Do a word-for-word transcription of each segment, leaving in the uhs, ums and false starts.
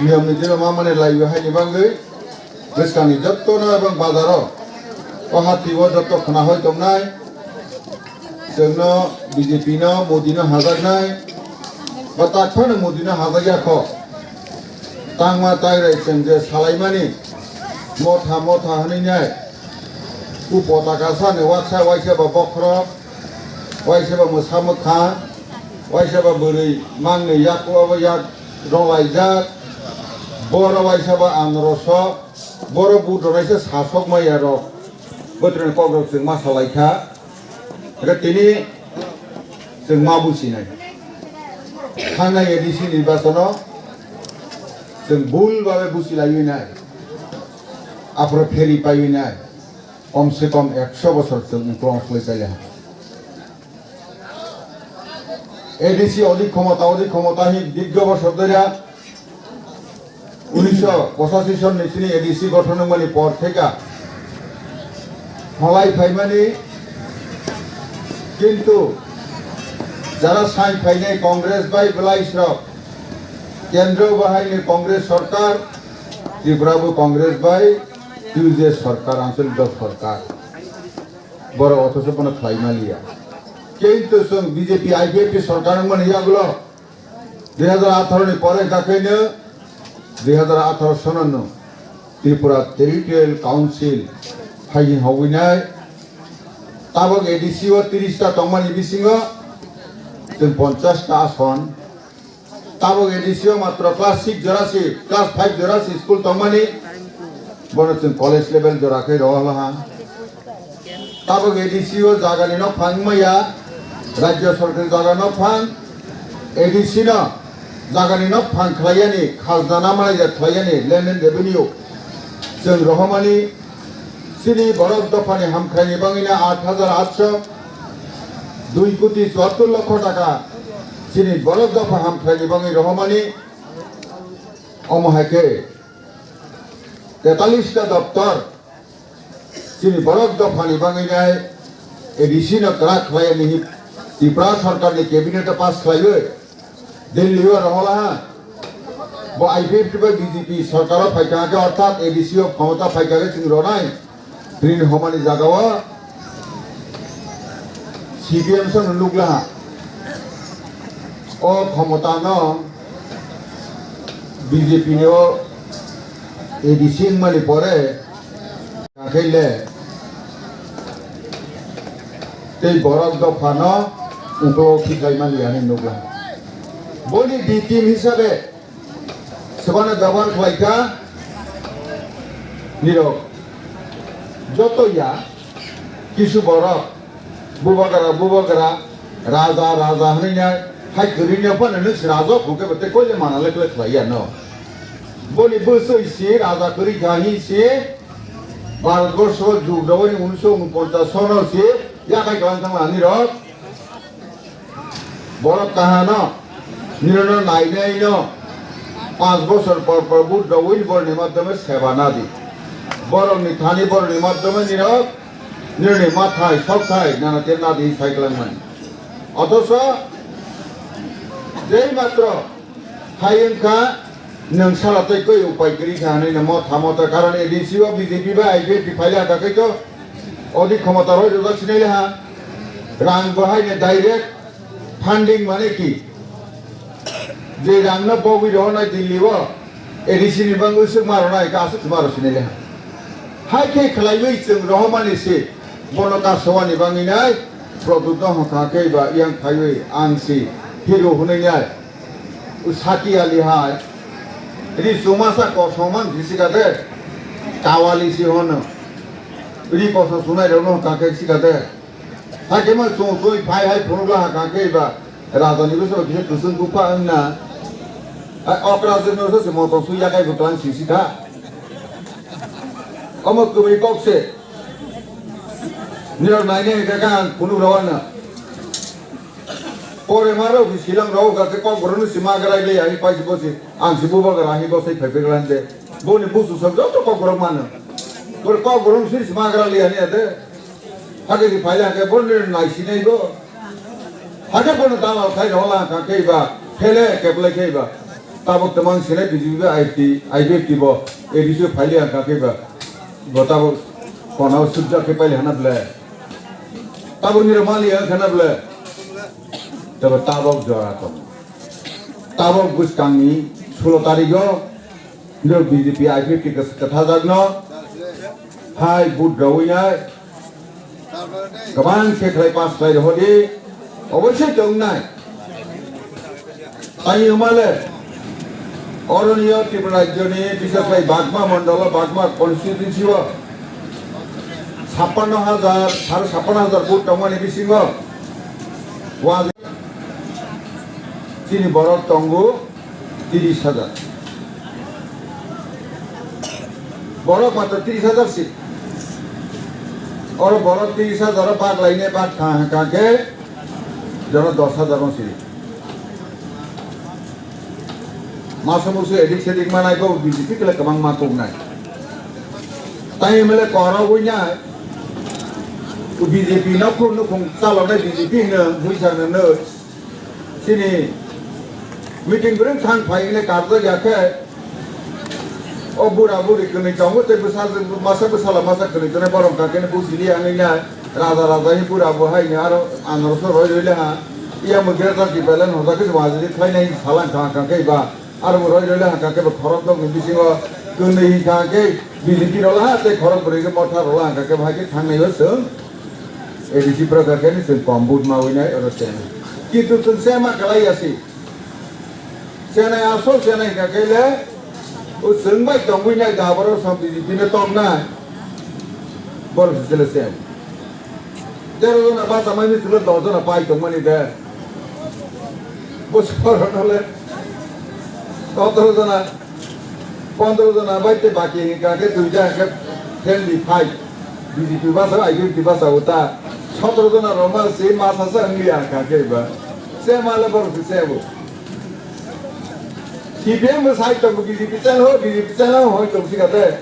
Niyom niti rok ma mani laiwi haini bagwi bwskangni jottono ebong bazaro o hati o jotto khna hoi tongnai. Chwngno B J P no Modi no hajaknai ba tak phano Modi no hajak ya kho. Tangma tairai chwng je salaimani motha motha hwnwi nai. U potaka sani waksa waisa ba bokhorok, waisa ba mwsa mwkha, waisa ba bwrwi mangni yakuo bo yak rwlaijak. Boro waisa ba anoroso, boro budronaisa sasok maya rok. Bwtwrwni kokrok chwng ma salaikha. Hwnkhe tini chwng ma businai. Thangnai A D C nirbachono chwng bul babe busi laiwi nai. Aphuru pheri paiwi nai. Kom se kom ekso bosor chwng uklong slai paile ha. A D C odi khomota, odi khomota hi dirgho bosor dhoriya. Unisho pochashi sonni chini A D C gothon wngmani por theka halai phaimani, kintu jara sai phainai Congress bai bwlaisrok, kendro bahaini Congress sorkar, Tripura bo Congress bai T U J sorkar, ancholik dol sorkar, borok othocho bono khlai maliya. Kintu chwng B J P I P F T sorkar wngmani yagulo dui hajar atharo ni pore hwnkha khe no dui hajar atharo sono no Tripura Territorial Council hai hogwi nai. Tabok A D C o tiris ta tongmani bisingo chwng ponchash ta ason. Tabok A D C o matro class six jora si, class five jora si school tongmani, bono chwng college level jora khe rohorlaha. Tabok A D C o jagani nok phang maya, rajya sorkar jaga nok phang, A D C no jagani nok phang khlaiyani, khajna namalaijak khlaiyani, land and revenue chwng rohormani, chini borok dophani hamkhraini bangwino aat hajar aatso dui koti chuattor lokho taka chini borok dopha hamkhraini bangwi rohormani, omo hai khe tetalis ta doptor. Chini borok dophani bangwi nai A D C no kwrak khlai ani hi Tripura sorkar ni cabinet o pass khlaiwi Delhi o rohorlaha. Bo I P F T bai B J P sorkar o phaikha khe, orthat A D C o khomota phaikha khe chwng ronai. Bini homani jaga o C P M song no nukla ha. O khomota no B J P ni o A D C wngmani pore khaile tei borok dopha no uklo khiklai mani ani nukla. Boni B team hisabe Swbano byabar khlaikha nirok joto ya kisu borok bubagra bubagra raja raja hwnwi na hai kwrwi no phano nwk se raja phungkhe bo tei koile mana le khlai khlai ya no. Boni bwswi se raja kwrwi kha hi se Bharatborsho jug dawani unisho unoponchas sono se yakhai kwlang thangla nirok. Borok kahano nirano nainai no panch bosor por por vote rogwi borni madhyome seba nadi. Borokni thani borokni madhyome nirok nirani mathai sokthai nana te nadi sai kwlangmani. Othocho jei matro hai wngkha nwng sala tei koi upai kwrwi kha hwnwi no mo thamo ta karon A D C o B J P bai I P F T phaile ha kakhe to odi khomota roi rwjak sinai le ha. Rang bo hai ne direct funding mane ki? Je rang no bogwi rohornai Delhi o A D C ni bangwi swk ma rwnai ka aswk ma rw sinai le ha. Hai khe khlaiwi chwng rohormani se bono kasowani bangwi nai product no hokha khe ba yang phaiwi ang si hero hwnwi nai. Sati ali hai. Ri suma sa kosong man bisi kate. Kawali si hono. Ri kosong sunai rok no kake si kate. Hakhe ma chung sui phai hai phunukla ha kake ba. Raja ni bwswk kisa kusung bupha wngna. Ai okra jwk no se moto sui yakai bwklang si si kha. Omo kwbwi kok se. Nirok nainai hwnkhe khe ang phunuk rw anw. Pore ma rok si silang rok kha khe kok borok no si ma grai le ani pai si bo si ang si bubagra hi bo sai phai phai glan de. Boni busu sok joto kok borok mano. Bor kok borok si si ma gra le ani ade. Hake si phai le hake bor ni nai si nai bo. Hake bono dalal khai rw la kha khe ba. Phele keplai khe ba. Tabok tamang sile B J P I P F T, I P F T bo A D C o phaili ang kha khe ba. Bo tabok konao sujak khe paili hana ble. Tabok niro mali ang khana ble. Tabo tabok jora tong. Tabok bwskangni sulo tarigo niro B J P I P F T kwthajak no. Hai vote rwi nai. Kwbang khe khlai pass khlai rw di, oboisai tongnai. Tani hwnmale, oroniyo Tripura rajyoni, biseskhai Bagma mondolo, Bagma constituency o sappanno hajar, sare sappanno hajar vote tongmani bisingo, wa-, chini borok tongo, Tiris hajar. Borok matro tiris hajar si. Oro borok tiris hajar o bak laine bak kha, kha khe jono dos hajar no si. Masa musu edik sedik manai bo B J P kele kwbang ma tongnai. Tai M L A koro wina B J P no khun nukhung chalonai B J P no muisa no no. Chini meeting bwrwng thang phai hwnwi karjak ya khe, o bura buri kwnwi tongo tei bwsa, masa bwsala masa kwnwi tongnai borok hwnkha khe busi liya wngwi nai raja raja hi bura bo hai ni aro anoroso roi roi le ha. Yang bo greater Tipraland hojak khe waziri khlai nai salang thang kha khe ba aro bo roi roi le ha kha khe bo khorok dok ni bisingo kwnwi hwnkha khe B J P rok la ha tei khorok bwrwi khe motha rok la ha kha khe bo hai khe thang nai o chwng. A D C program khe ni chwng kom vote ma winai oro chenai. Kintu chwng chema kwlai ya si. Chenai asol chenai hwnkha khe le o chwng bai tongwi nai da borok sam B J P no toknai. Borok se chele chem. Tero jona bachamani chwlo dos jona pai tongmani de. Bo soro no le sotoro jona. Pondro jona bai tei baki hwnkha khe duita hwnkhe friendly fight. B J P basa, I P F T basa uta. Sotoro jona roma se masa sa wngya hwnkha khe ba. Se male borok se bo. C P M bo sai tongo, B J P channel ho, B J P channel ho hoi tong sika te.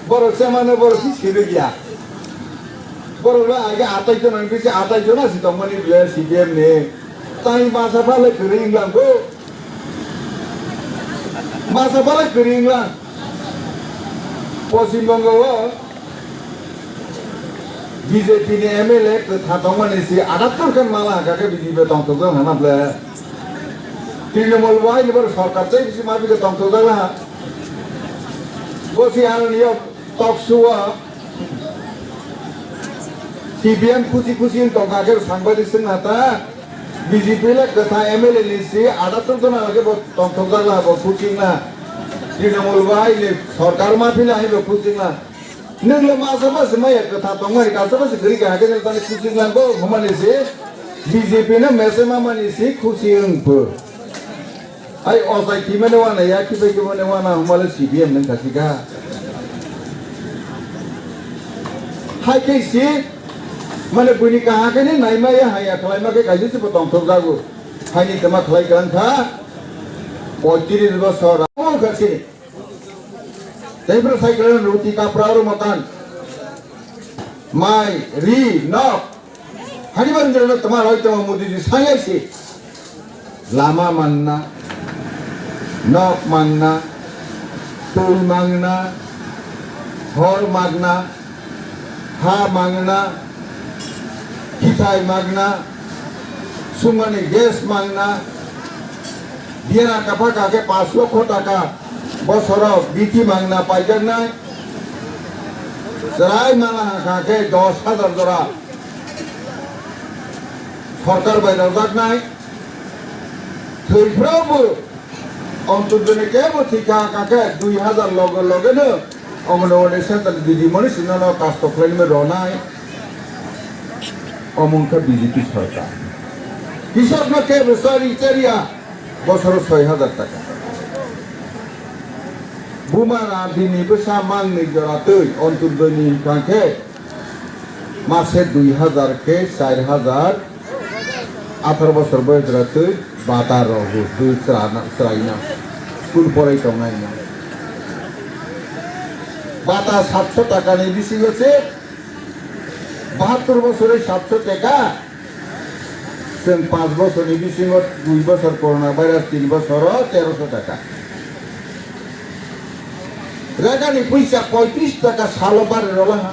Borok se mane borok si sirigya. Borok la age atai jona bisi atai jona si tongmani ble C P M ni. Tai masa pale kwrwi wnglang bo. Masa pale kwrwi wnglang. Poschim Bongo o B J P ni M L A kwtha tongmani si adattor khe mala hwnkha khe B J P tongthokjak hwnna ble. Trinamool bo haini borok sorkar tei bisi ma bikhe tongthokjak la. Bo si ano niyo talk show o C P M khusi khusi wng tongkha khe sangbadik swngna ta. B J P le kwtha M L A ni si adattor jona lage bo tongthokjak la bo khusi wngna. Trinamool bo haini sorkar ma phila hai bo khusi wngna. Nwng le masa masa maya kwtha tongmani kasa masa kwrwi ka hakhe nwng tani khusi wnglang bo hwnmani si B J P no mese mamani si khusi wng pho. Ai, ochai thwimani wana ya, khibai khibani wana hwnmale C P M nwng khasi kha. Hai khe si, mane buini kaha khe ni naima ya, haya khlaima khe kaisa se bo tongthok jago. Haini tama khlai kha wngkha, poitris bosor. Amo wngkha si. Tei bwrwi sai khlai roti kapra aro makan. Mai, ri, nok. Hani bang jero tama roi tama Modi ji sangyai si. Lama manna, nok manna, twi manna, hor manna, ha manna, kithai manna, sumani gas manna, biyana kapha kakhe pash lokho taka bosoro bithi manna paijaknai, chwrai manna hakha khe dos hajar jora. Sorkar bai rwjaknai thwiphraobo Antyodoi ni kebo thwikha kakhe dui hajar loge loge no Anganwadi center didi mani sino no kasto khlainai ronai. Omo wngkha B J P sorkar. Hisab no kebo sari charia bosoro soi hajar taka. Buma ra bini bwsa mangni jora twi Antyodoi ni hwnkha khe Mase dui hajar khe char hajar, atharo bosor boyos jora twi bata rogo, twi chwrana, chwraina, school porai tongnai no. Bata satso taka ni bisingo se, bahattor bosor satso taka, Chwng panch bosorni bisingo dui bosor corona virus, tin bosoro teroso taka. Rega ni puisa poitris taka salo bare rola ha.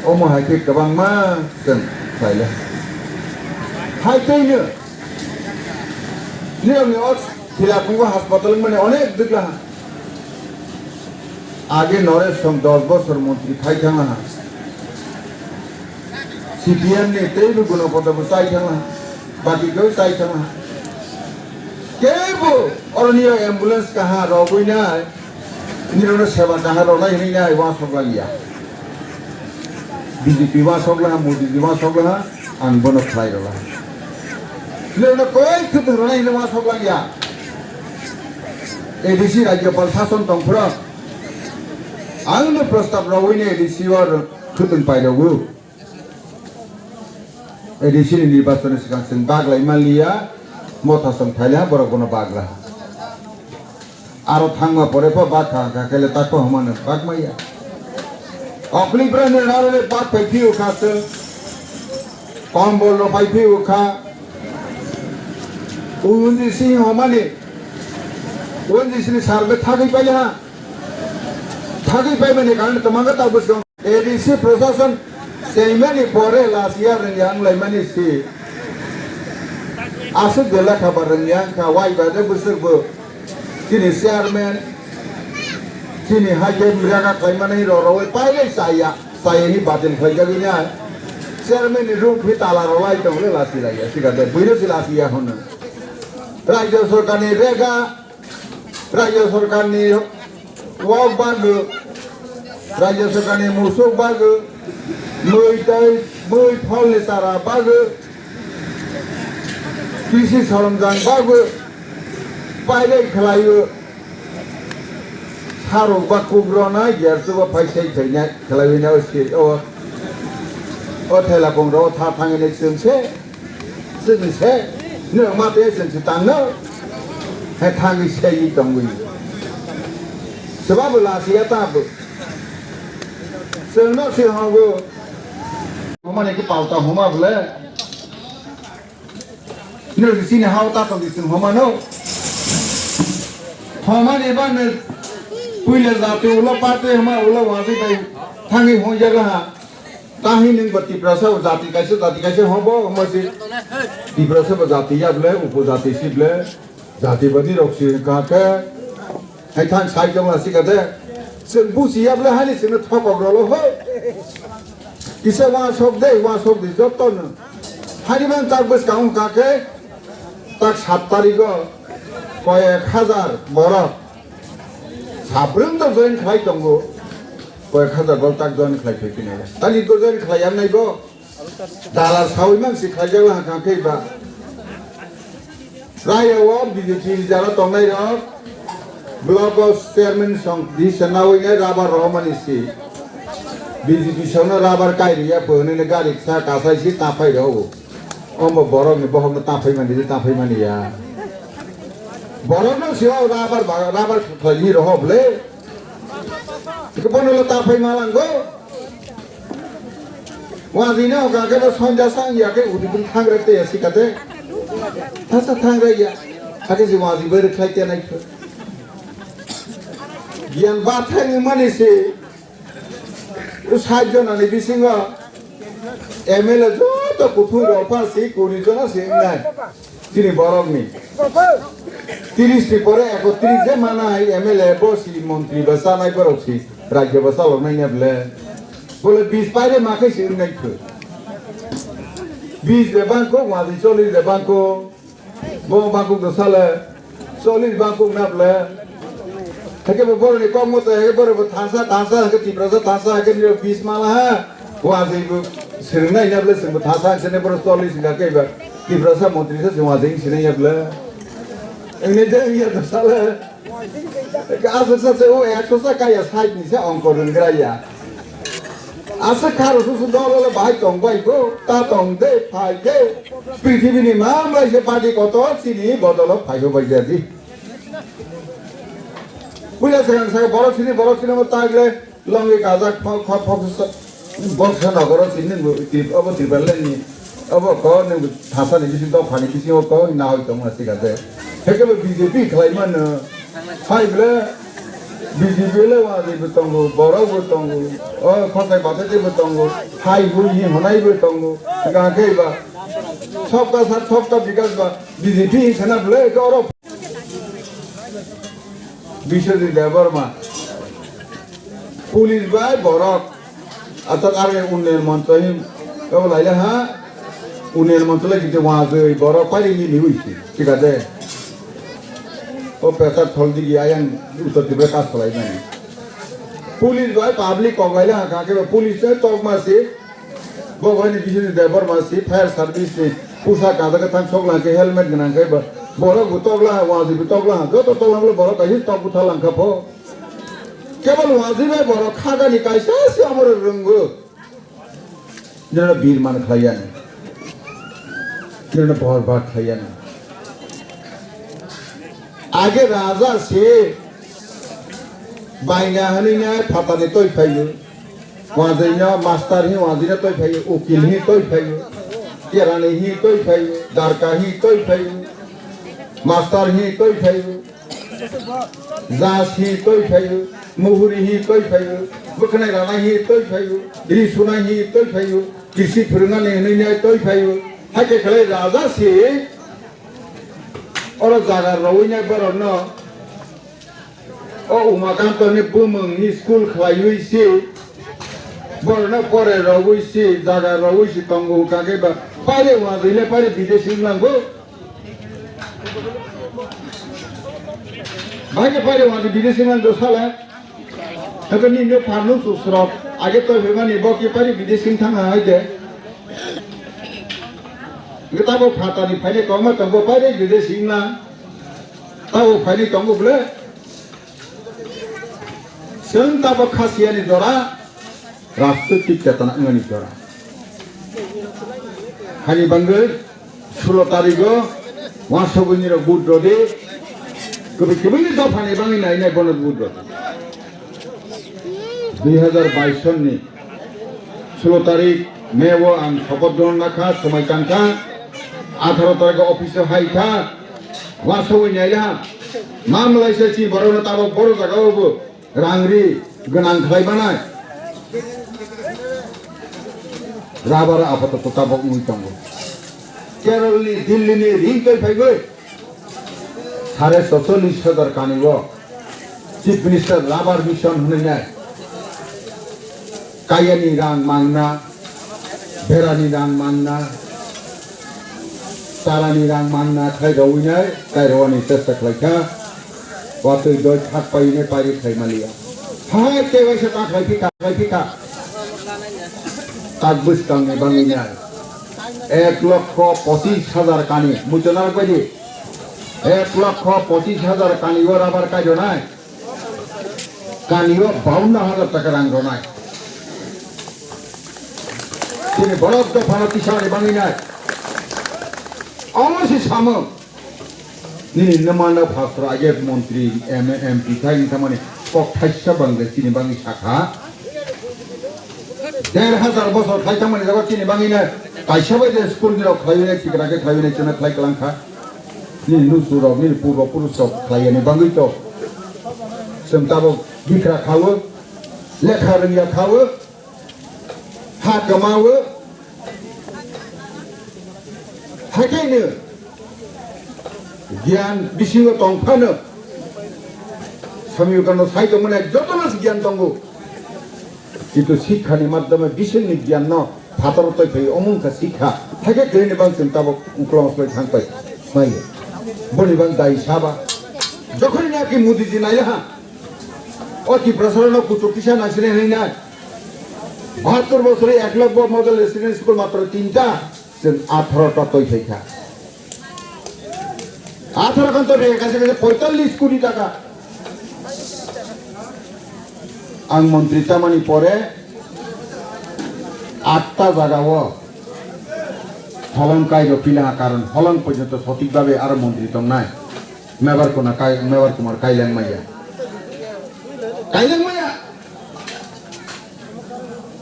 Omo hai khe kwbangma chwng khlaila. Hai tei no nirok ni o thila kungo hospital wngmani onek dwkla ha. Age Noresh Song dos bosor montri khai thangla ha. C P M ni teibo gunopodobo chai thangla ha. Baki kebo chai thangla ha. Kebo oroni o ambulance kaha rogwi nai. Nirokno seba kaha rwnai hinwi nai uansuk langya. B J P uansuk langha, Modi ji uansuk langha, ang bono khlai rwla. Nirokno koi khwtwng rwnai hinwi uansuk langya. A D C Rajyapal sason tong phuru. Ang no prostab rwui ni A D C o khwtwng pai rwo. A D C ni nirbachon ni swkang chwng baglai manliya, motha song phaila borok bono bagla. Aro thangma pore pho bak kha kha khe le tak pho hwnmano bak maya. Okli bwrani raro le bak phai phiyo kha chwng. Kombol rok phai phiyo kha. Unjisi hwnmani. Unjisi ni sal be thagwi paila ha. Thagwi paimani karon twmang khe tabuk swkang. A D C prosason cheimani pore lasiya rwngya wnglaimani si. Aswk de lekha ba rwngya wngkha, wai ba de bwswk bo chini chairman, chini hai khe miraga khlaimani rw rw pai lai chaya, chaya hi batil khlaijagwi nai. Chairman ni room phi tala rw lai tong le lasi laiya, sikha de buino si lasiya hwno. Rajya sorkar ni rega, Rajya sorkarni wak bagwi, Rajya sorkarni musuk bagwi, mui tei mui pholni chara bagwi, krisi soronjam bagwi pailai khlaio. Sarok ba kuk rwna gersugo phai sai phainai khlaiwi na o stage o, o thela pung rok tha thangwi nai chwng se. Chwng se, nwng ma tei chwng se tangno. Hai thangwi seiwi tongwi. Swbabo lasiya tabo. Chwngno se hogo. Humani ki palta huma bole. Nwng chini hao ta tongwi chwng humano. Humani ba nwng puila jati ulo party huma ulo wasi bai thangwi hung jaga ha. Tahi nwng bo Tiprasa bo jati kaisa, jati kaisa hobo, omo se Tiprasa bo jati ya bole, upojati si bole, jati badi rok si ka khe, hai thang sai jong la si ka de. Chwng buchi ya bole, hani chwngno thopok rolo ho. Kisa wa sok de, wa sok de, joto no. Hani man tak bwskang ka khe, tak sat tarigo, koyek hajar borok. Sabrwng to join khlai tongo. Koyek hajar bol tak join khlai phai phino. Tani to join khlai yang nai bo. Dalar sawi mang si khlai jang ha kang khe ba. Raya o B J P jara tongnai rok. Block o chairman song di senawi nai rabar rohmani si. B J P song no rabar kai riya bo ne gari sa kasai si ta phai ro. Ombo borok ni bohok no ta phai mani, ta phai mani ya. Borok no si o rabar ba-, rabar khlai ni roho ble. Ke bono lo ta phai malang go. Wadi no ga ke no sonja sang ya ke udi bun thang re te ya si ka te. Thasa thang re ya. Ake si wadi ber khlai te nai. Giyan ba thang mani si. Sait jonani bisingo M L A joto kuthung rok pha si kuri jona si wngnai. Chini borok ni. Tiris ni pore ekotris je manai M L A bo si montri ba chanai borok si rajya ba chalok nai ne ble. Bole bis paire ma khai si wngnai khu. Bis de bangko, wadi cholis de bangko. Bo bangkuk do sale, cholis bangkuk na ble. Hake bo boroni kok mo to, hake boro bo thansa, thansa, hake Tiprasa thansa, hake niro bis mala ha. Bo asai bo sirnai na ble, sirbo thansa, hake ne boro cholis hake ba. Tiprasa montri sa, juma ding sinai ya ble. Ene je ya do sale. Aswk sa se o ekso sa kaya sait ni se ongkor rwnggra ya. Aswk kha rw su su dol dol bahai tong bai bo, ta tong de, phai de. Prithibini ma mai se party kotor chini bodolo phai bo bai jadi. Puila segang sa borok sini, borok sini mo tag le longi kajak phok phok phok sa. Boksa nogoro sini bo Trip-, obo Tripura ni. Obo kok nwng thasani bising dophani bisingo kok nahoi tongma sikha de. Hekebo B J P khlai mano. Hai ble B J P le wazwi bo tongo, borok bo tongo, o khosai bathai bo tongo, hai hui hi honai bo tongo. Hwnkha khe ba sabka sath sabka bikas ba B J P khana ble khe oro Biswajit Debbarma. Police bai borok. Atak are unnayan montro hin. Kabo laila ha. Unnayan montro lai kiti wazwi borok pari mili hui si. Thik ase. O pesar thol digi ayang Uttar Tripura kas khlai mani. Police bai public kok laila ha kake police tai tok ma si. Bo bai ni Biswajit Debbarma si fire service ni pusa kaja ke thang sok lang ke helmet gwnang ke ba. Borok bo tok la ha, wazwi bo tok la ha. Joto tok lang borok kaisa tok butha lang kha pho. Kebal wazwi bai borok khagani kaisa se amoro rwngo. Nirano bir man khlaiyani. Nirano bor bak khlaiyani. Age raja se baina hwnwi nai phatani toi phaio. Wazwino master hi wazwino toi phaio, ukil hi toi phaio, kerani hi toi phaio, darka hi toi phaio, master hi toi phaio. Jas hi toi phaio, muhuri hi toi phaio, bwkhnai rana hi toi phaio, ri suna hi toi phaio, kisi phwrwngani hwnwi nai toi phaio. Hakhe khlai raja si oro jaga rowui nai borokno o Umakanto ni bumung ni school khlaiwi si borokno pore rowui si jaga rowui si tongo hwnkha khe ba paire wazwi le paire bidesi wnglango. Bai khe paire wadi bidesi man do sala. Hake ni no pharno susrok. Age to bemani bo ki pari bidesi thang ha de. Nge tabo phatani phaine koma tongo paire bidesi na. Tabo phaine tongo ble. Chwng tabo khasiyani jora. Rajnoitik chetona wngmani jora. Hani bangwi sulo tarigo wansugwini rok vote rodi, kwbwi kwbwini dophani bangwi nai nai bono vote rodi. Dui hazar bais sonni sulo tarik May o ang sopoth grohon lakha, somoi tangkha, atharo tarigo office o hai kha, wansugwi naila, mamlai se chi borokno tabok boro jagao bo. Rang ri gwnang khlai manai. Rabar apatot tabok wngwi tongo. Keralni, Dillini ring twi phaiwi sare socholish hajar kani o Chief Minister Rabar Mission hwnwi nai. Kayani rang mangna, berani rang mangna, tarani rang mangna khlai rowinai, kairoani chesta khlaikha. Watwi doi thak painai pairi khlai maliya. Hai tei waisa ta khlai phika, khlai phika. Tak bwskangni bangwi nai. Ek lokho pochis hajar kani, muchona rok baidi. Ek lokho pochis hajar kani o rabar kaironai. Kanio baunno hajar taka rang rwnai. Chini borok dophano tisani bangwi nai. Omo se samung. Nini nwmano phasra age montri, M A, M P thai wngkha mani kok thaisa bangde chini bangwi sakha. Der hajar bosor khai thangmani jaga chini bangwi nai. Kaisa bai de school ni rok khlaiwi nai, tikra khe khlaiwi nai, chwngno khlai kwlang kha. Nini nusu rok, nini purbo purush rok khlaiyani bangwi to. Chwng tabok bikra khawo, lekha rwngya khawo, ha kwmawo. Hakhe no giyan bisingo tong phano. Swami Vivekanando sai tongmani jotono se giyan tongo. Kintu sikhani madhyame bisingni giyanno phataro twi phai omo wngkha sikha. Hakhe kwrwini bang chwng tabok uklongo soi thang pai maya. Boni bang dai saba. Jokhon naki Modi ji nailaha. O Tiprasarano kuchuk kisa naisine hinwi nai. Bahattor bosori ek lakh bo model residential school matro tinta. Chwng atharo ta twi phaikha. Atharo khan to rega kaisa kaisa poitallis koti taka. Ang montri chamani pore atta jaga o holong kairo pila karon holong porjonto sotik babe aro montri tongnai. Mebar Kumar kai, Mebar Kumar kailang maya. Kailang maya.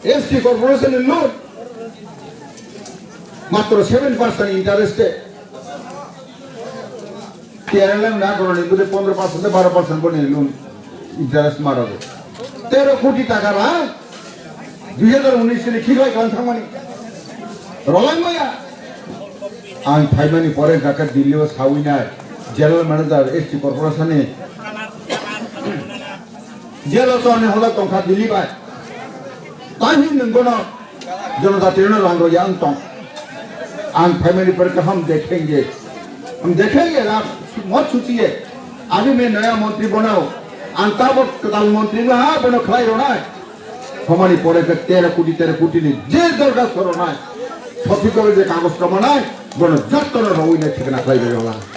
S T corporation ni loan. Matro seven percent interest e. T R L M na koroni bude pondro percent, baro percent boni loan interest maro. Tero koti taka ra, dui hajar unis ni khiklai klan thangmani. Rolang maya. Ang phaimani pore kaka Delhi o sawinai general manager S T corporation ni. Jelo chorni hoda tongkha Delhi bai. Taihi nwng bono jonojatino lang rwya wng tong. Ang phaimani pore kaham dekhenge. Hum dekhenge, aap mat sochiye. Abhi main naya mantri banao. Ang tabok kwtal mantri no ha bono khlai ronai. Hamani pore ke tero koti, tero koti ni je dorga soronai. Chhattisgarh je kagoj kamanai, bono jottono rowina thikna khlai rwya wng.